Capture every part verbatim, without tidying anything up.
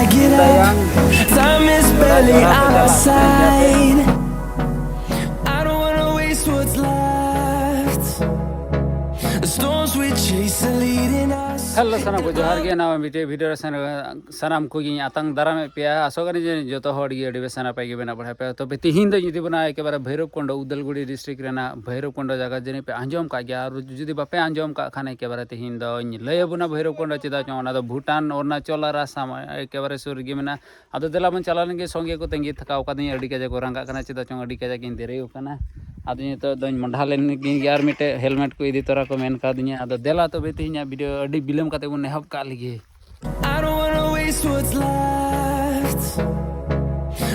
Time is barely on our side. I don't wanna waste what's left. The storms we chase are leading us. Hello, ᱥᱟᱱᱟᱢ ᱠᱚ ᱡᱚᱦᱟᱨ ᱜᱮ᱾ ᱱᱟᱣᱟ ᱢᱤᱫᱴᱮᱡ video ᱨᱮ ᱥᱟᱱᱟᱢ ᱠᱚᱜᱮᱧ ᱟᱛᱟᱝ ᱫᱟᱨᱟᱢᱮᱫ ᱯᱮᱭᱟ᱾ ᱟᱥᱚᱜ ᱠᱟᱹᱱᱟᱹᱧ ᱡᱮ ᱡᱚᱛᱚ ᱦᱚᱲ ᱜᱮ ᱟᱹᱰᱤ ᱵᱮᱥ ᱱᱟᱯᱟᱭ ᱜᱮ ᱢᱮᱱᱟᱜ ᱵᱟᱲᱟ ᱯᱮᱭᱟ᱾ ᱛᱚᱵᱮ ᱛᱤᱦᱤᱧ ᱫᱚ ᱡᱩᱫᱤ ᱵᱚᱱᱟ ᱮᱠᱮᱵᱟᱨᱮ ᱵᱷᱳᱭᱨᱚᱵᱽ ᱠᱩᱱᱰᱚ, ᱩᱫᱟᱞᱜᱩᱲᱤ ᱰᱤᱥᱴᱨᱤᱠᱴ ᱨᱮᱱᱟᱜ ᱵᱷᱳᱭᱨᱚᱵᱽ ᱠᱩᱱᱰᱚ ᱡᱟᱭᱜᱟ ᱡᱟᱹᱱᱤᱡ ᱯᱮ ᱟᱸᱡᱚᱢ ᱠᱟᱜ ᱜᱮᱭᱟ, ᱟᱨ ᱡᱩᱫᱤ ᱵᱟᱯᱮ ᱟᱸᱡᱚᱢ ᱠᱟᱜ ᱠᱷᱟᱱ ᱮᱠᱮᱵᱟᱨᱮ ᱛᱤᱦᱤᱧ ᱫᱚᱧ ᱞᱟᱹᱭ ᱟᱵᱚᱱᱟ ᱵᱷᱳᱭᱨᱚᱵᱽ ᱠᱩᱱᱰᱚ᱾ ᱪᱮᱫᱟᱜ ᱪᱚᱝ ᱚᱱᱟ ᱫᱚ ᱵᱷᱩᱴᱟᱱ ᱚᱨᱩᱱᱟᱪᱚᱞ ᱟᱨ ᱟᱥᱟᱢ ᱮᱠᱮᱵᱟᱨᱮ ᱥᱩᱨ ᱨᱮᱜᱮ ᱢᱮᱱᱟᱜᱼᱟ᱾ ᱟᱫᱚ ᱫᱮᱞᱟ ᱵᱚᱱ ᱪᱟᱞᱟᱣ ᱞᱮᱱ ᱜᱮ, ᱥᱚᱸᱜᱮ ᱠᱚ ᱛᱟᱺᱜᱤ ᱛᱷᱟᱠᱟᱣ ᱠᱟᱫᱤᱧᱟ, ᱟᱹᱰᱤ ᱠᱟᱡᱟᱠ ᱠᱚ ᱨᱟᱸᱜᱟᱜ ᱠᱟᱱᱟ᱾ ᱪᱮᱫᱟᱜ ᱪᱚᱝ ᱟᱹᱰᱤ ᱠᱟᱡᱟᱠ ᱤᱧ ᱫᱮᱨᱤ ᱟᱠᱟᱱᱟ᱾ ᱟᱫᱚ ᱱᱤᱛᱚᱜ ᱫᱚᱧ ᱢᱚᱰᱷᱟ ᱞᱮᱱ ᱜᱮ, ᱟᱨ ᱢᱤᱫᱴᱮᱡ ᱦᱮᱞᱢᱮᱴ ᱠᱚ ᱤᱫᱤ ᱛᱚᱨᱟ ᱠᱚ ᱢᱮᱱ ᱠᱟᱣᱫᱤᱧᱟ᱾ ᱟᱫᱚ ᱫᱮᱞᱟ ᱛᱚᱵᱮ ᱛᱮᱦᱮᱧᱟᱜ ᱵᱷᱤᱰᱤᱭᱳ ᱟᱹᱰᱤ ᱵᱤᱞᱚᱢ ᱠᱟᱛᱮ ᱵᱚᱱ ᱮᱦᱚᱵ ᱠᱟᱜ ᱞᱮᱜᱮ᱾ I don't wanna waste what's left.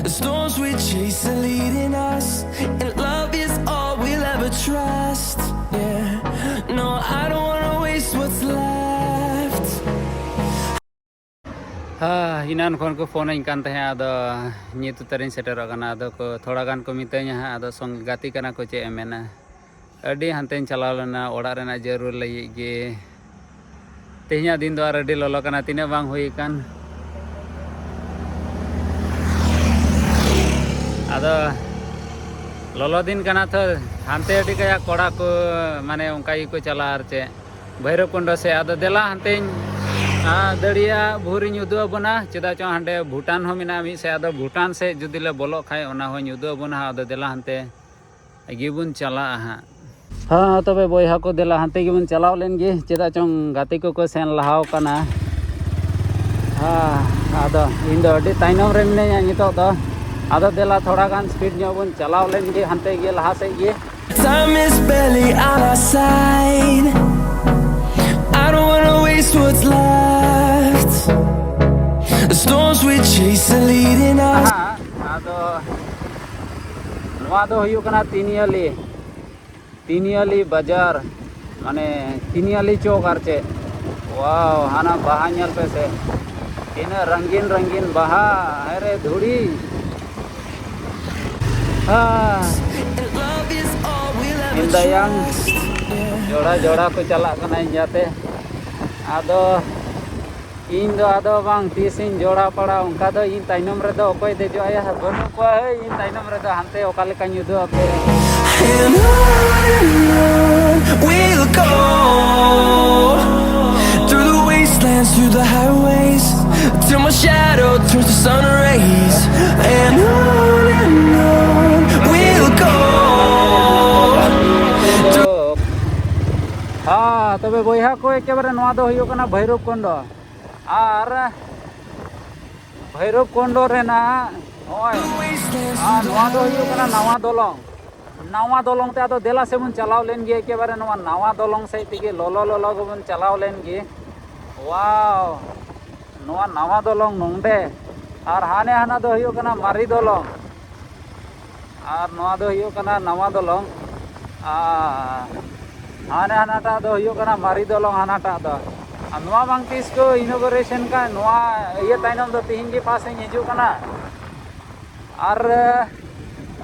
The storms we chase are leading us, and love is all we'll ever trust. Yeah, no, I don't wanna waste what's left. ᱦᱮᱸ, ᱮᱱᱟᱱ ᱠᱷᱚᱱ ᱠᱚ ᱯᱷᱳᱱᱟᱹᱧ ᱠᱟᱱ ᱛᱟᱦᱮᱸᱫ, ᱟᱫᱚ ᱱᱤᱛ ᱩᱛᱟᱹᱨᱤᱧ ᱥᱮᱴᱮᱨᱚᱜ ᱠᱟᱱᱟ᱾ ᱟᱫᱚ ᱠᱚ ᱛᱷᱚᱲᱟ ᱜᱟᱱ ᱠᱚ ᱢᱤᱛᱟᱹᱧᱟ ᱦᱟᱸᱜ, ᱟᱫᱚ ᱥᱚᱸᱜᱮ ᱜᱟᱛᱮ ᱠᱟᱱᱟ ᱠᱚ, ᱪᱮᱫ ᱮᱢ ᱢᱮᱱᱟ᱾ ᱟᱹᱰᱤ ᱦᱟᱱᱛᱮᱧ ᱪᱟᱞᱟᱣ ᱞᱮᱱᱟ ᱚᱲᱟᱜ ᱨᱮᱱᱟᱜ ᱡᱟᱹᱨᱩᱲ ᱞᱟᱹᱜᱤᱫ ᱜᱮ᱾ ᱛᱮᱦᱮᱧᱟᱜ ᱫᱤᱱ ᱫᱚ ᱟᱨ ᱟᱹᱰᱤ ᱞᱚᱞᱚ ᱠᱟᱱᱟ, ᱛᱤᱱᱟᱹᱜ ᱵᱟᱝ ᱦᱩᱭ ᱟᱠᱟᱱ᱾ ᱟᱫᱚ ᱞᱚᱞᱚ ᱫᱤᱱ ᱠᱟᱱᱟ ᱛᱚ, ᱦᱟᱱᱛᱮ ᱟᱹᱰᱤ ᱠᱟᱡᱟᱠ ᱠᱚᱲᱟ ᱠᱚ ᱢᱟᱱᱮ ᱚᱱᱠᱟ ᱜᱮᱠᱚ ᱪᱟᱞᱟᱜᱼᱟ ᱟᱨ ᱪᱮᱫ, ᱵᱷᱳᱭᱨᱚᱵᱽ ᱠᱩᱱᱰᱚ ᱥᱮᱫ᱾ ᱟᱫᱚ ᱫᱮᱞᱟ ᱦᱟᱱᱛᱮᱧ, ᱟᱸ, ᱫᱟᱹᱲᱤᱭᱟ ᱵᱷᱳᱨᱤᱧ ᱩᱫᱩᱜ ᱟᱵᱚᱱᱟ, ᱪᱮᱫᱟᱜ ᱪᱚᱝ ᱦᱟᱸᱰᱮ ᱵᱷᱩᱴᱟᱱ ᱦᱚᱸ ᱢᱮᱱᱟᱜᱼᱟ ᱢᱤᱫ ᱥᱮᱫ᱾ ᱟᱫᱚ ᱵᱷᱩᱴᱟᱱ ᱥᱮᱫ ᱡᱩᱫᱤ ᱞᱮ ᱵᱚᱞᱚᱜ ᱠᱷᱟᱡ ᱚᱱᱟ ᱦᱚᱸᱧ ᱩᱫᱩᱜ ᱟᱵᱚᱱᱟ ᱦᱟᱸᱜ᱾ ᱟᱫᱚ ᱫᱮᱞᱟ ᱦᱟᱱᱛᱮ ᱜᱮᱵᱚᱱ ᱪᱟᱞᱟᱜᱼᱟ ᱦᱟᱸᱜ᱾ ᱦᱮᱸ, ᱛᱚᱵᱮ ᱵᱚᱭᱦᱟ ᱠᱚ, ᱫᱮᱞᱟ ᱦᱟᱱᱛᱮ ᱜᱮᱵᱚᱱ ᱪᱟᱞᱟᱣ ᱞᱮᱱ ᱜᱮ, ᱪᱮᱫᱟᱜ ᱪᱚᱝ ᱜᱟᱛᱮ ᱠᱚᱠᱚ ᱥᱮᱱ ᱞᱟᱦᱟᱣ ᱠᱟᱱᱟ᱾ ᱦᱮᱸ, ᱟᱫᱚ ᱤᱧ ᱫᱚ ᱟᱹᱰᱤ ᱛᱟᱭᱱᱚᱢ ᱨᱮ ᱢᱤᱱᱟᱹᱧᱟ ᱱᱤᱛᱚᱜ ᱫᱚ᱾ ᱟᱫᱚ ᱫᱮᱞᱟ ᱛᱷᱚᱲᱟ ᱜᱟᱱ ᱥᱯᱤᱰ ᱧᱚᱜ ᱵᱚᱱ ᱪᱟᱞᱟᱣ ᱞᱮᱱ ᱜᱮ ᱦᱟᱱᱛᱮ ᱜᱮ ᱞᱟᱦᱟ ᱥᱮᱫ ᱜᱮ᱾ Time is barely on our side. I don't wanna waste what's left. The storms we chase are leading us. ᱦᱮᱸ, ᱟᱫᱚ ᱱᱚᱣᱟ ᱫᱚ ᱦᱩᱭᱩᱜ ᱠᱟᱱᱟ ᱛᱤᱱᱤᱭᱟᱹᱞᱤ, ᱛᱤᱱᱤᱭᱟᱹᱞᱤ ᱵᱟᱡᱟᱨ, ᱢᱟᱱᱮ ᱛᱤᱱᱤᱭᱟᱹᱞᱤ ᱪᱚᱠ ᱟᱨ ᱪᱮᱫ᱾ ᱣᱟᱣ, ᱦᱟᱱᱟ ᱵᱟᱦᱟ ᱧᱮᱞ ᱯᱮ ᱥᱮ, ᱛᱤᱱᱟᱹᱜ ᱨᱚᱝᱜᱤᱱ ᱨᱚᱝᱜᱤᱱ ᱵᱟᱦᱟ᱾ ᱦᱮᱸ ᱨᱮ ᱫᱷᱩᱲᱤ᱾ ᱦᱮᱸ, And love is all we'll ever ᱤᱧ ᱫᱟᱭᱟᱝ trust. Yeah. ᱡᱚᱲᱟ ᱡᱚᱲᱟ ᱠᱚ ᱪᱟᱞᱟᱜ ᱠᱟᱱᱟ ᱤᱧ ᱡᱟᱛᱮ᱾ ᱟᱫᱚ ᱤᱧ ᱫᱚ ᱟᱫᱚ ᱵᱟᱝ, ᱛᱤᱥᱤᱧ ᱡᱚᱲᱟ ᱯᱟᱲᱟ, ᱚᱱᱠᱟ ᱫᱚ ᱤᱧ ᱛᱟᱭᱱᱚᱢ ᱨᱮᱫᱚ ᱚᱠᱚᱭ ᱫᱮᱡᱚᱜ ᱟᱭᱟ? ᱵᱟᱹᱱᱩᱜ ᱠᱚᱣᱟ ᱦᱳᱭ ᱤᱧ ᱛᱟᱭᱱᱚᱢ ᱨᱮᱫᱚ᱾ ᱦᱟᱱᱛᱮ ᱚᱠᱟ ᱞᱮᱠᱟᱧ ᱩᱫᱩᱜ ᱟᱯᱮ? And on and on we'll go, through the wastelands, through the highways, till my shadow turns to sun rays. And on and on we'll go. ᱦᱮᱸ, ᱛᱚᱵᱮ ᱵᱚᱭᱦᱟ ᱠᱚ, ᱮᱠᱮᱵᱟᱨᱮ ᱱᱚᱣᱟ ᱫᱚ ᱦᱩᱭᱩᱜ ᱠᱟᱱᱟ ᱵᱷᱳᱭᱨᱚᱵ ᱠᱩᱱᱰᱚ᱾ ᱟᱨ ᱵᱷᱳᱭᱨᱚᱵ ᱠᱩᱱᱰᱚ ᱨᱮᱱᱟᱜ ᱱᱚᱜᱼᱚᱭ, ᱟᱨ ᱱᱚᱣᱟ ᱫᱚ ᱦᱩᱭᱩᱜ ᱠᱟᱱᱟ ᱱᱟᱣᱟ ᱫᱚᱞᱚᱝ᱾ ᱱᱟᱣᱟ ᱫᱚᱞᱚᱝ ᱛᱮ ᱟᱫᱚ ᱫᱮᱞᱟ ᱥᱮ ᱵᱚᱱ ᱪᱟᱞᱟᱣ ᱞᱮᱱ ᱜᱮ, ᱮᱠᱮᱵᱟᱨᱮ ᱱᱚᱣᱟ ᱱᱟᱣᱟ ᱫᱚᱞᱚᱝ ᱥᱮᱫ ᱛᱮᱜᱮ ᱞᱚᱞᱚ ᱞᱚᱞᱚ ᱜᱮᱵᱚᱱ ᱪᱟᱞᱟᱣ ᱞᱮᱱ ᱜᱮ᱾ ᱣᱟᱣ, ᱱᱚᱣᱟ ᱱᱟᱣᱟ ᱫᱚᱞᱚᱝ ᱱᱚᱰᱮ, ᱟᱨ ᱦᱟᱱᱮ ᱦᱟᱱᱟ ᱫᱚ ᱦᱩᱭᱩᱜ ᱠᱟᱱᱟ ᱢᱟᱨᱮ ᱫᱚᱞᱚᱝ᱾ ᱟᱨ ᱱᱚᱣᱟ ᱫᱚ ᱦᱩᱭᱩᱜ ᱠᱟᱱᱟ ᱱᱟᱣᱟ ᱫᱚᱞᱚᱝ᱾ ᱟᱨ ᱦᱟᱱᱮ ᱦᱟᱱᱟᱴᱟᱜ ᱫᱚ ᱦᱩᱭᱩᱜ ᱠᱟᱱᱟ ᱢᱟᱨᱮ ᱫᱚᱞᱚᱝ, ᱦᱟᱱᱟᱴᱟᱜ ᱫᱚ᱾ ᱟᱨ ᱱᱚᱣᱟ ᱵᱟᱝ ᱛᱤᱥ ᱠᱚ ᱤᱱᱚᱜᱚᱨᱮᱥᱚᱱ ᱠᱟᱜ, ᱱᱚᱣᱟ ᱤᱭᱟᱹ ᱛᱟᱭᱱᱚᱢ ᱫᱚ ᱛᱤᱦᱤᱧ ᱜᱮ ᱯᱟᱥᱮᱧ ᱦᱤᱡᱩᱜ ᱠᱟᱱᱟ᱾ ᱟᱨ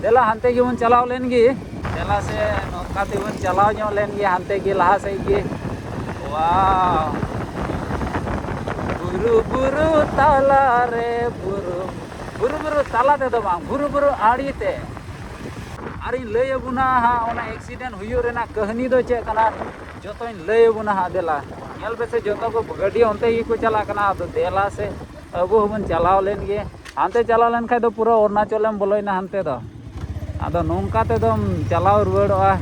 ᱫᱮᱞᱟ ᱦᱟᱱᱛᱮ ᱜᱮᱵᱚᱱ ᱪᱟᱞᱟᱣ ᱞᱮᱱ ᱜᱮ᱾ ᱫᱮᱞᱟ ᱥᱮ ᱱᱚᱝᱠᱟ ᱛᱮᱵᱚᱱ ᱪᱟᱞᱟᱣ ᱧᱚᱜ ᱞᱮᱱ ᱜᱮ ᱦᱟᱱᱛᱮ ᱜᱮ ᱞᱟᱦᱟ ᱥᱮᱫ ᱜᱮ᱾ ᱣᱟᱣ! ᱵᱩᱨᱩ ᱵᱩᱨᱩ ᱛᱟᱞᱟᱨᱮ ᱵᱩᱨᱩ, ᱵᱩᱨᱩ ᱵᱩᱨᱩ ᱛᱟᱞᱟ ᱛᱮᱫᱚ ᱵᱟᱝ, ᱵᱩᱨᱩ ᱵᱩᱨᱩ ᱟᱲᱮ ᱛᱮ᱾ ᱟᱨᱤᱧ ᱞᱟᱹᱭ ᱟᱵᱚᱱᱟ ᱦᱟᱸᱜ ᱚᱱᱟ ᱮᱠᱥᱤᱰᱮᱱᱴ ᱦᱩᱭᱩᱜ ᱨᱮᱱᱟᱜ ᱠᱟᱹᱦᱱᱤ ᱫᱚ ᱪᱮᱫ ᱠᱟᱱᱟ, ᱡᱚᱛᱚᱧ ᱞᱟᱹᱭ ᱟᱵᱚᱱᱟ ᱦᱟᱸᱜ᱾ ᱫᱮᱞᱟ ᱧᱮᱞ ᱯᱮᱥᱮ, ᱡᱚᱛᱚ ᱠᱚ ᱜᱟᱹᱰᱤ ᱚᱱᱛᱮ ᱜᱮᱠᱚ ᱪᱟᱞᱟᱜ ᱠᱟᱱᱟ᱾ ᱟᱫᱚ ᱫᱮᱞᱟ ᱥᱮ ᱟᱵᱚ ᱦᱚᱸᱵᱚᱱ ᱪᱟᱞᱟᱣ ᱞᱮᱱ ᱜᱮ᱾ ᱦᱟᱱᱛᱮ ᱪᱟᱞᱟᱣ ᱞᱮᱱᱠᱷᱟᱡ ᱫᱚ ᱯᱩᱨᱟᱹ ᱚᱨᱩᱱᱟᱪᱚᱞᱮᱢ ᱵᱚᱞᱚᱭᱮᱱᱟ ᱦᱟᱱᱛᱮ ᱫᱚ᱾ ᱟᱫᱚ ᱱᱚᱝᱠᱟ ᱛᱮᱫᱚᱢ ᱪᱟᱞᱟᱣ ᱨᱩᱣᱟᱹᱲᱚᱜᱼᱟ,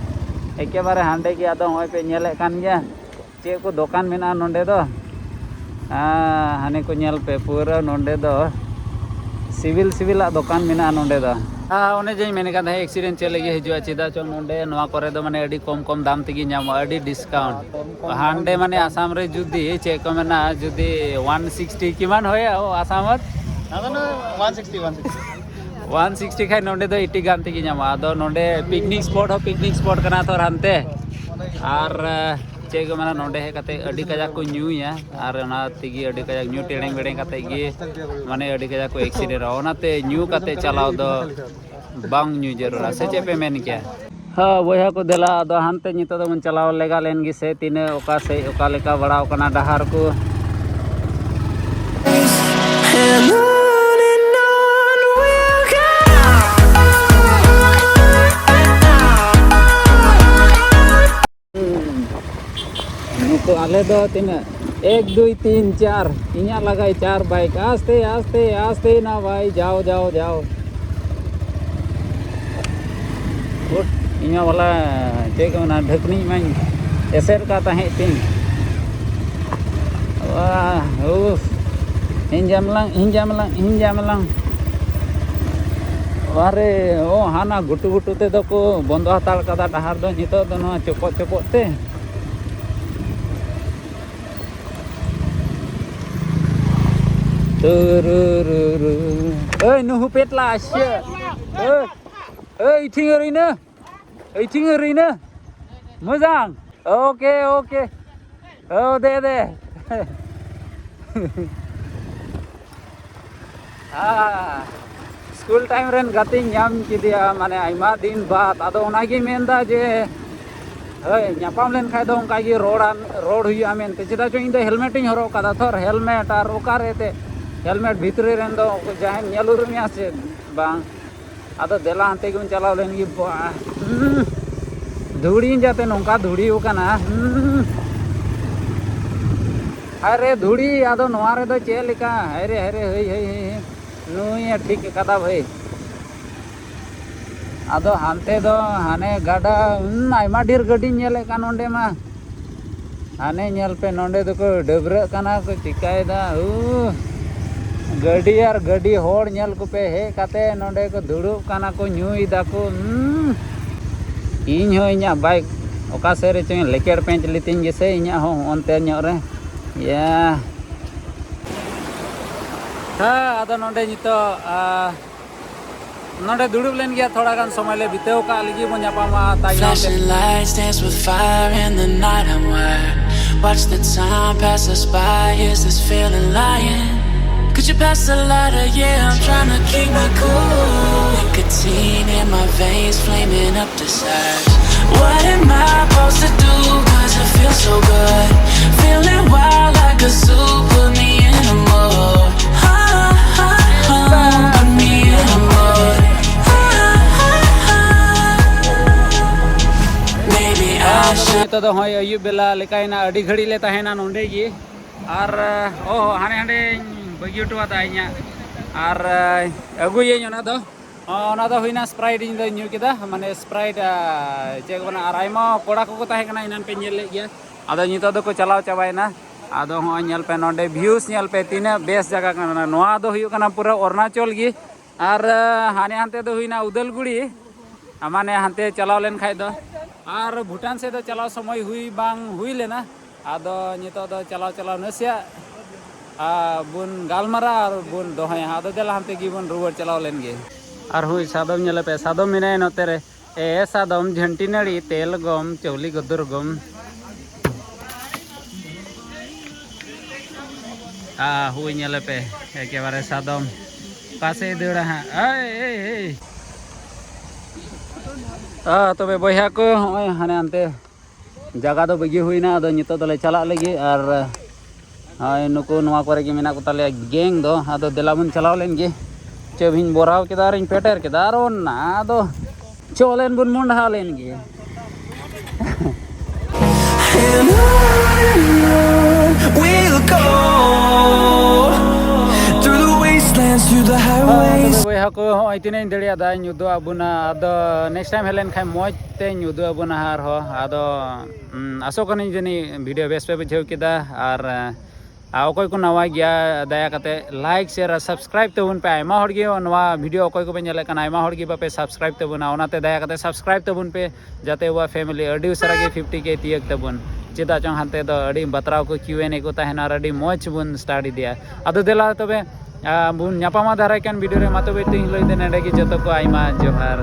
ᱮᱠᱮᱵᱟᱨᱮ ᱦᱟᱸᱰᱮ ᱜᱮ᱾ ᱟᱫᱚ ᱱᱚᱜᱼᱚᱭ ᱯᱮ ᱧᱮᱞᱮᱫ ᱠᱟᱱ ᱜᱮᱭᱟ ᱪᱮᱫ ᱠᱚ ᱫᱚᱠᱟᱱ ᱢᱮᱱᱟᱜᱼᱟ ᱱᱚᱰᱮ ᱫᱚ᱾ ᱟᱨ ᱦᱟᱱᱮ ᱠᱚ ᱧᱮᱞ ᱯᱮ, ᱯᱩᱨᱟᱹ ᱱᱚᱰᱮ ᱫᱚ ᱥᱤᱵᱤᱞ ᱥᱤᱵᱤᱞᱟᱜ ᱫᱚᱠᱟᱱ ᱢᱮᱱᱟᱜᱼᱟ ᱱᱚᱰᱮ ᱫᱚ᱾ ᱟᱨ ᱚᱱᱮ ᱡᱮᱧ ᱢᱮᱱ ᱠᱟᱱ ᱛᱟᱦᱮᱸᱫ, ᱮᱠᱥᱤᱰᱮᱱᱴ ᱪᱮᱫ ᱞᱟᱹᱜᱤᱫ ᱦᱤᱡᱩᱜᱼᱟ? ᱪᱮᱫᱟᱜ ᱪᱚ ᱱᱚᱰᱮ ᱱᱚᱣᱟ ᱠᱚᱨᱮ ᱫᱚ ᱢᱟᱱᱮ ᱟᱹᱰᱤ ᱠᱚᱢ ᱠᱚᱢ ᱫᱟᱢ ᱛᱮᱜᱮ ᱧᱟᱢᱚᱜᱼᱟ, ᱟᱹᱰᱤ ᱰᱤᱥᱠᱟᱣᱩᱱᱴ᱾ ᱦᱟᱱᱰᱮ ᱢᱟᱱᱮ ᱟᱥᱟᱢ ᱨᱮ ᱡᱩᱫᱤ ᱪᱮᱫ ᱠᱚ ᱢᱮᱱᱟ, ᱡᱩᱫᱤ ᱚᱣᱟᱱ ᱥᱤᱠᱥᱴᱤ ᱠᱤᱢᱟᱱ ᱦᱳᱭᱟ ᱳ ᱟᱥᱟᱢ ᱨᱮ, one sixty, one sixty. One sixty ᱠᱷᱟᱡ ᱱᱚᱰᱮ ᱫᱚ ᱮᱭᱤᱴᱤ ᱜᱟᱱ ᱛᱮᱜᱮ ᱧᱟᱢᱚᱜᱼᱟ᱾ ᱟᱫᱚ ᱱᱚᱰᱮ ᱯᱤᱠᱱᱤᱠ ᱥᱯᱚᱴ ᱦᱚᱸ ᱯᱤᱠᱱᱤᱠ ᱥᱯᱚᱴ ᱠᱟᱱᱟ ᱛᱚ ᱦᱟᱱᱛᱮ᱾ ᱟᱨ ᱪᱮᱫ ᱠᱚ ᱢᱮᱱᱟ, ᱱᱚᱰᱮ ᱦᱮᱡ ᱠᱟᱛᱮ ᱟᱹᱰᱤ ᱠᱟᱡᱟᱠ ᱠᱚ ᱧᱩᱭᱟ, ᱟᱨ ᱚᱱᱟ ᱛᱮᱜᱮ ᱟᱹᱰᱤ ᱠᱟᱡᱟᱠ ᱧᱩ ᱴᱮᱲᱮᱝ ᱵᱮᱲᱮᱝ ᱠᱟᱛᱮ ᱜᱮ ᱢᱟᱱᱮ ᱟᱹᱰᱤ ᱠᱟᱡᱟᱠ ᱠᱚ ᱮᱠᱥᱤᱰᱮᱱᱴᱚᱜᱼᱟ᱾ ᱚᱱᱟᱛᱮ ᱧᱩ ᱠᱟᱛᱮ ᱪᱟᱞᱟᱣ ᱫᱚ ᱵᱟᱝ ᱧᱩ ᱡᱟᱹᱨᱩᱲᱟ, ᱥᱮ ᱪᱮᱫ ᱯᱮ ᱢᱮᱱ ᱠᱮᱭᱟ? ᱦᱮᱸ ᱵᱚᱭᱦᱟ ᱠᱚ, ᱫᱮᱞᱟ ᱟᱫᱚ ᱦᱟᱱᱛᱮ ᱱᱤᱛᱚᱜ ᱫᱚᱵᱚᱱ ᱪᱟᱞᱟᱣ ᱞᱮᱜᱟ ᱞᱮᱱ ᱜᱮ ᱥᱮ, ᱛᱤᱱᱟᱹᱜ ᱚᱠᱟ ᱥᱮᱫ ᱚᱠᱟ ᱞᱮᱠᱟ ᱵᱟᱲᱟᱣ ᱠᱟᱱᱟ ᱰᱟᱦᱟᱨ ᱠᱚ᱾ ᱟᱞᱮ ᱫᱚ ᱛᱤᱱᱟᱹᱜ? ᱮᱠ, ᱫᱩᱭ, ᱛᱤᱱ, ᱪᱟᱨ᱾ ᱤᱧᱟᱹᱜ ᱞᱟᱜᱟᱭ ᱪᱟᱨ ᱵᱟᱭᱤᱠ᱾ ᱟᱥᱛᱮ, ᱟᱥᱛᱮ, ᱟᱥᱛᱮ ᱱᱟ ᱵᱷᱟᱭ, ᱡᱟᱣ, ᱡᱟᱣ, ᱡᱟᱣ᱾ ᱩᱴ, ᱤᱧ ᱢᱟ ᱵᱚᱞᱮ ᱪᱮᱫ ᱠᱚ ᱢᱮᱱᱟ, ᱰᱷᱟᱹᱠᱱᱤᱡ ᱢᱟᱧ ᱮᱥᱮᱫ ᱠᱟᱜ ᱛᱟᱦᱮᱸᱫ ᱛᱤᱧ᱾ ᱣᱟᱦ, ᱩᱯᱷ᱾ ᱤᱧ ᱡᱟᱢᱞᱟᱝ, ᱤᱧ ᱡᱟᱢᱞᱟᱝ, ᱤᱧ ᱡᱟᱢᱞᱟᱝ᱾ ᱟᱨᱮ, ᱚ, ᱦᱟᱱᱟ ᱜᱷᱩᱴᱩ ᱜᱷᱩᱴᱩ ᱛᱮᱫᱚ ᱠᱚ ᱵᱚᱱᱫᱚ ᱦᱟᱛᱟᱲ ᱠᱟᱫᱟ ᱰᱟᱦᱟᱨ ᱫᱚ ᱱᱤᱛᱚᱜ ᱫᱚ, ᱱᱚᱣᱟ ᱪᱚᱯᱚᱫ ᱪᱚᱯᱚᱫ ᱛᱮ᱾ ᱛᱩᱨᱩᱨᱩᱨᱩ᱾ ᱳᱭ, ᱱᱩᱦᱩ ᱯᱮᱴᱞᱟ, ᱥᱮ? ᱳᱭ, ᱳᱭ, ᱤᱴᱷᱤᱝ ᱨᱤᱱᱟᱹ᱾ ᱤᱴᱷᱤᱝ ᱨᱤᱱᱟᱹ᱾ ᱢᱚᱡᱟᱝ᱾ Okay, okay. ᱳ, ᱫᱮ, ᱫᱮ᱾ ᱦᱮᱸ, ᱥᱠᱩᱞ ᱴᱟᱭᱤᱢ ᱨᱮᱱ ᱜᱟᱛᱮᱧ ᱧᱟᱢ ᱠᱮᱫᱮᱭᱟ, ᱢᱟᱱᱮ, ᱟᱭᱢᱟ ᱫᱤᱱ ᱵᱟᱫ᱾ ᱟᱫᱚ ᱚᱱᱟᱜᱮᱧ ᱢᱮᱱᱫᱟ ᱡᱮ, ᱦᱳᱭ, ᱧᱟᱯᱟᱢ ᱞᱮᱱᱠᱷᱟᱡ ᱫᱚ ᱚᱱᱠᱟᱜᱮ ᱨᱚᱲᱟ, ᱨᱚᱲ ᱦᱩᱭᱩᱜᱼᱟ ᱢᱮᱱᱛᱮ᱾ ᱪᱮᱫᱟᱜ ᱪᱚ ᱤᱧ ᱫᱚ ᱦᱮᱞᱢᱮᱴ ᱤᱧ ᱦᱚᱨᱚᱜ ᱠᱟᱫᱟ ᱛᱷᱚᱨ, ᱦᱮᱞᱢᱮᱴ ᱟᱨ ᱚᱠᱟᱨᱮ ᱮᱱᱛᱮᱫ ᱦᱮᱞᱢᱮᱴ ᱵᱷᱤᱛᱨᱤ ᱨᱮᱱ ᱫᱚ ᱡᱟᱦᱟᱸᱭ ᱧᱮᱞ ᱩᱨᱩᱢᱮᱭᱟ ᱥᱮ ᱵᱟᱝ? ᱟᱫᱚ ᱫᱮᱞᱟ ᱦᱟᱱᱛᱮ ᱜᱮᱵᱚᱱ ᱪᱟᱞᱟᱣ ᱞᱮᱱ ᱜᱮ᱾ ᱵᱟ-, ᱦᱩᱸ, ᱫᱷᱩᱲᱤ ᱡᱟᱛᱮ ᱱᱚᱝᱠᱟ ᱫᱷᱩᱲᱤ ᱟᱠᱟᱱᱟ᱾ ᱦᱩᱸ᱾ ᱟᱨᱮ ᱫᱷᱩᱲᱤ, ᱟᱫᱚ ᱱᱚᱣᱟ ᱨᱮᱫᱚ ᱪᱮᱫ ᱞᱮᱠᱟ? ᱦᱟᱭ ᱨᱮ, ᱦᱟᱭ ᱨᱮ, ᱦᱟᱹᱭ, ᱦᱟᱹᱭ, ᱦᱟᱹᱭ, ᱦᱟᱹᱭ᱾ ᱱᱩᱭᱮ ᱴᱷᱤᱠ ᱟᱠᱟᱫᱟ ᱵᱷᱟᱹᱭ᱾ ᱟᱫᱚ ᱦᱟᱱᱛᱮ ᱫᱚ ᱦᱟᱱᱮ ᱜᱟᱰᱟ, ᱦᱩᱸ, ᱟᱭᱢᱟ ᱰᱷᱮᱨ ᱜᱟᱹᱰᱤᱧ ᱧᱮᱞᱮᱫ ᱠᱟᱱ ᱱᱚᱸᱰᱮ ᱢᱟ᱾ ᱦᱟᱱᱮ ᱧᱮᱞ ᱯᱮ, ᱱᱚᱸᱰᱮ ᱫᱚᱠᱚ ᱰᱟᱹᱵᱽᱨᱟᱹᱜ ᱠᱟᱱᱟ ᱠᱚ, ᱪᱤᱠᱟᱹᱭᱮᱫᱟ? ᱦᱩ, ᱜᱟᱹᱰᱤ ᱟᱨ ᱜᱟᱹᱰᱤ, ᱦᱚᱲ ᱧᱮᱞ ᱠᱚᱯᱮ, ᱦᱮᱡ ᱠᱟᱛᱮ ᱱᱚᱸᱰᱮ ᱠᱚ ᱫᱩᱲᱩᱵ ᱠᱟᱱᱟ ᱠᱚ, ᱧᱩᱭ ᱫᱟᱠᱚ᱾ ᱦᱩᱸ, ᱤᱧ ᱦᱚᱸ ᱤᱧᱟᱹᱜ ᱵᱟᱭᱤᱠ ᱚᱠᱟ ᱥᱮᱫ ᱨᱮᱪᱚᱧ ᱞᱮᱠᱮᱲ ᱯᱮᱸᱪ ᱞᱤᱛᱤᱧ ᱜᱮᱥᱮ, ᱤᱧᱟᱹᱜ ᱦᱚᱸ ᱚᱱᱛᱮ ᱧᱚᱜ ᱨᱮ᱾ ᱭᱟ᱾ ᱦᱮᱸ, ᱟᱫᱚ ᱱᱚᱸᱰᱮ ᱱᱤᱛᱚᱜ, ᱟ, ᱱᱚᱸᱰᱮ ᱫᱩᱲᱩᱵ ᱞᱮᱱ ᱜᱮᱭᱟ, ᱛᱷᱚᱲᱟ ᱜᱟᱱ ᱥᱚᱢᱚᱭ ᱞᱮ ᱵᱤᱛᱟᱹᱣ ᱠᱟᱜ ᱞᱟᱹᱜᱤᱫ ᱵᱚᱱ ᱧᱟᱯᱟᱢᱟ ᱛᱟᱭᱚᱢ ᱛᱮ᱾ Flashing lights dance with fire in the night. I'm wired. Watch the time pass us by. Is this feeling lying? Could you pass the lighter? Yeah, I'm trying to keep my cool. Nicotine in my veins, flaming up desires. What am I supposed to do? 'Cause it feels so good. Feeling wild like a zoo. Put me in a mood. Put me in a mood. Maybe I should ᱱᱤᱛᱚᱜ ᱫᱚ ᱦᱚᱸᱜᱼᱚᱭ ᱟᱹᱭᱩᱵ ᱵᱮᱞᱟ ᱞᱮᱠᱟᱭᱮᱱᱟ, ᱟᱹᱰᱤ ᱜᱷᱟᱹᱲᱤᱡ ᱞᱮ ᱛᱟᱦᱮᱱᱟ ᱱᱚᱸᱰᱮ ᱜᱮ᱾ ᱟᱨ ᱚ ᱦᱟᱸᱰᱮ ᱦᱟᱸᱰᱮᱧ ᱵᱟᱹᱜᱤ ᱦᱚᱴᱚ ᱟᱫᱟ ᱤᱧᱟᱹᱜ, ᱟᱨ ᱟᱹᱜᱩᱭᱟᱹᱧ ᱚᱱᱟ ᱫᱚ, ᱚᱱᱟ ᱫᱚ ᱦᱩᱭᱱᱟ ᱥᱯᱨᱟᱭᱤᱴ, ᱤᱧ ᱫᱚᱧ ᱧᱩ ᱠᱮᱫᱟ, ᱢᱟᱱᱮ ᱥᱯᱨᱟᱭᱤᱴ᱾ ᱪᱮᱫ ᱠᱚ ᱢᱮᱱᱟ, ᱟᱨ ᱟᱭᱢᱟ ᱠᱚᱲᱟ ᱠᱚᱠᱚ ᱛᱟᱦᱮᱸ ᱠᱟᱱᱟ, ᱮᱱᱟᱱ ᱯᱮ ᱧᱮᱞ ᱞᱮᱫ ᱜᱮᱭᱟ, ᱟᱫᱚ ᱱᱤᱛᱚᱜ ᱫᱚᱠᱚ ᱪᱟᱞᱟᱣ ᱪᱟᱵᱟᱭᱮᱱᱟ᱾ ᱟᱫᱚ ᱦᱚᱸᱜᱼᱚᱭ ᱧᱮᱞ ᱯᱮ ᱱᱚᱸᱰᱮ ᱵᱷᱤᱭᱩᱥ ᱧᱮᱞ ᱯᱮ, ᱛᱤᱱᱟᱹᱜ ᱵᱮᱥ ᱡᱟᱭᱜᱟ ᱠᱟᱱᱟ᱾ ᱱᱚᱣᱟ ᱫᱚ ᱦᱩᱭᱩᱜ ᱠᱟᱱᱟ ᱯᱩᱨᱟᱹ ᱚᱨᱩᱱᱟᱪᱚᱞ ᱜᱮ, ᱟᱨ ᱦᱟᱱᱮ ᱦᱟᱱᱛᱮ ᱫᱚ ᱦᱩᱭᱱᱟ ᱩᱫᱟᱞᱜᱩᱲᱤ, ᱢᱟᱱᱮ ᱦᱟᱱᱛᱮ ᱪᱟᱞᱟᱣ ᱞᱮᱱ ᱠᱷᱟᱡ ᱫᱚ᱾ ᱟᱨ ᱵᱷᱩᱴᱟᱱ ᱥᱮᱫ ᱫᱚ ᱪᱟᱞᱟᱣ ᱥᱚᱢᱚᱭ ᱦᱩᱭ ᱵᱟᱝ ᱦᱩᱭ ᱞᱮᱱᱟ᱾ ᱟᱫᱚ ᱱᱤᱛᱚᱜ ᱫᱚ ᱪᱟᱞᱟᱣ ᱪᱟᱞᱟᱣ ᱱᱟᱥᱮᱭᱟᱜ ᱟᱨ ᱵᱚᱱ ᱜᱟᱞᱢᱟᱨᱟᱣᱟ ᱟᱨ ᱵᱚᱱ ᱫᱚᱦᱚᱭᱟ ᱦᱟᱸᱜ᱾ ᱟᱫᱚ ᱫᱮᱞᱟ ᱦᱟᱱᱛᱮ ᱜᱮᱵᱚᱱ ᱨᱩᱣᱟᱹᱲ ᱪᱟᱞᱟᱣ ᱞᱮᱱ ᱜᱮ᱾ ᱟᱨ ᱦᱩᱭ ᱥᱟᱫᱚᱢ ᱧᱮᱞᱮ ᱯᱮ, ᱥᱟᱫᱚᱢ ᱢᱮᱱᱟᱭᱟ ᱱᱚᱛᱮ ᱨᱮ᱾ ᱮ ᱥᱟᱫᱚᱢ, ᱡᱷᱟᱹᱱᱴᱤ ᱱᱟᱹᱲᱤ, ᱛᱮᱞ ᱜᱚᱢ, ᱪᱟᱣᱞᱤ ᱜᱚᱫᱚᱨ ᱜᱚᱢ᱾ ᱟ, ᱦᱩᱭ ᱧᱮᱞᱮ ᱯᱮ, ᱮᱠᱮᱵᱟᱨᱮ ᱥᱟᱫᱚᱢ᱾ ᱚᱠᱟ ᱥᱮᱫ ᱫᱟᱹᱲᱟ ᱦᱟᱸᱜ? ᱮᱭ, ᱮᱭ, ᱮᱭ᱾ ᱟ, ᱛᱚᱵᱮ ᱵᱚᱭᱦᱟ ᱠᱚ, ᱦᱚᱸᱜᱼᱚᱭ ᱦᱟᱱᱮ ᱦᱟᱱᱛᱮ ᱡᱟᱭᱜᱟ ᱫᱚ ᱵᱟᱹᱜᱤ ᱦᱩᱭᱱᱟ, ᱟᱫᱚ ᱱᱤᱛᱚᱜ ᱫᱚᱞᱮ ᱪᱟᱞᱟᱜ ᱞᱟᱹᱜᱤᱫ᱾ ᱟᱨ ᱦᱳᱭ, ᱱᱩᱠᱩ ᱱᱚᱣᱟ ᱠᱚᱨᱮ ᱜᱮ ᱢᱮᱱᱟᱜ ᱠᱚ ᱛᱟᱞᱮᱭᱟ ᱜᱮᱝ ᱫᱚ᱾ ᱟᱫᱚ ᱫᱮᱞᱟ ᱵᱚᱱ ᱪᱟᱞᱟᱣ ᱞᱮᱱ ᱜᱮ᱾ ᱪᱟᱹᱵᱷᱤᱧ ᱵᱷᱚᱨᱟᱣ ᱠᱮᱫᱟ ᱟᱨᱤᱧ ᱯᱮᱴᱮᱨ ᱠᱮᱫᱟ, ᱟᱨ ᱚᱱᱟ ᱫᱚ ᱪᱚ ᱞᱮᱱ ᱵᱚᱱ ᱢᱚᱸᱰᱷᱟ ᱞᱮᱱ ᱜᱮ᱾ And on we'll go through the wastelands, through the highways. ᱛᱚᱵᱮ ᱵᱚᱭᱦᱟ ᱠᱚ, ᱦᱚᱸᱜᱼᱚᱭ ᱛᱤᱱᱟᱹᱜ ᱤᱧ ᱫᱟᱲᱮᱭᱟᱫᱟ ᱤᱧ ᱩᱫᱩᱜ ᱟᱵᱚᱱᱟ᱾ ᱟᱫᱚ next time ᱦᱮᱡ ᱞᱮᱱᱠᱷᱟᱱ ᱢᱚᱡᱽ ᱛᱮᱧ ᱩᱫᱩᱜ ᱟᱵᱚᱱᱟ ᱟᱨᱦᱚᱸ᱾ ᱟᱫᱚ ᱟᱥᱚᱜ ᱠᱟᱹᱱᱟᱹᱧ ᱡᱟᱹᱱᱤᱡ ᱵᱷᱤᱰᱤᱭᱳ ᱵᱮᱥ ᱯᱮ ᱵᱩᱡᱷᱟᱹᱣ ᱠᱮᱫᱟ᱾ ᱟᱨ ᱟᱨ ᱚᱠᱚᱭ ᱠᱚ ᱱᱟᱣᱟ ᱜᱮᱭᱟ, ᱫᱟᱭᱟ ᱠᱟᱛᱮ like, share ᱟᱨ subscribe ᱛᱟᱵᱚᱱ ᱯᱮ᱾ ᱟᱭᱢᱟ ᱦᱚᱲ ᱜᱮ ᱱᱚᱣᱟ ᱵᱷᱤᱰᱤᱭᱳ ᱚᱠᱚᱭ ᱠᱚᱯᱮ ᱧᱮᱞᱮᱫ ᱠᱟᱱᱟ, ᱟᱭᱢᱟ ᱦᱚᱲ ᱜᱮ ᱵᱟᱯᱮ subscribe ᱛᱟᱵᱚᱱᱟ, ᱚᱱᱟᱛᱮ ᱫᱟᱭᱟ ᱠᱟᱛᱮ subscribe ᱛᱟᱵᱚᱱ ᱯᱮ, ᱡᱟᱛᱮ ᱟᱵᱚᱣᱟᱜ family ᱟᱹᱰᱤ ᱩᱥᱟᱹᱨᱟ ᱜᱮ fifty K ᱛᱤᱭᱟᱹᱜ ᱛᱟᱵᱚᱱ᱾ ᱪᱮᱫᱟᱜ ᱪᱚᱝ ᱦᱟᱱᱛᱮ ᱫᱚ ᱟᱹᱰᱤ ᱵᱟᱛᱨᱟᱣ ᱠᱚ Q and A ᱠᱚ ᱛᱟᱦᱮᱱᱟ ᱟᱨ ᱟᱹᱰᱤ ᱢᱚᱡᱽ ᱵᱚᱱ start ᱤᱫᱤᱭᱟ᱾ ᱟᱫᱚ ᱫᱮᱞᱟ ᱛᱚᱵᱮ, ᱟᱨ ᱵᱚᱱ ᱧᱟᱯᱟᱢᱟ ᱫᱟᱨᱟᱭ ᱠᱟᱱ ᱵᱷᱤᱰᱤᱭᱳ ᱨᱮ᱾ ᱢᱟ ᱛᱚᱵᱮ ᱛᱮᱦᱮᱧ ᱞᱟᱹᱜᱤᱫ ᱫᱚ ᱱᱚᱰᱮ ᱜᱮ᱾ ᱡᱚᱛᱚ ᱠᱚ ᱟᱭᱢᱟ ᱡᱚᱦᱟᱨ᱾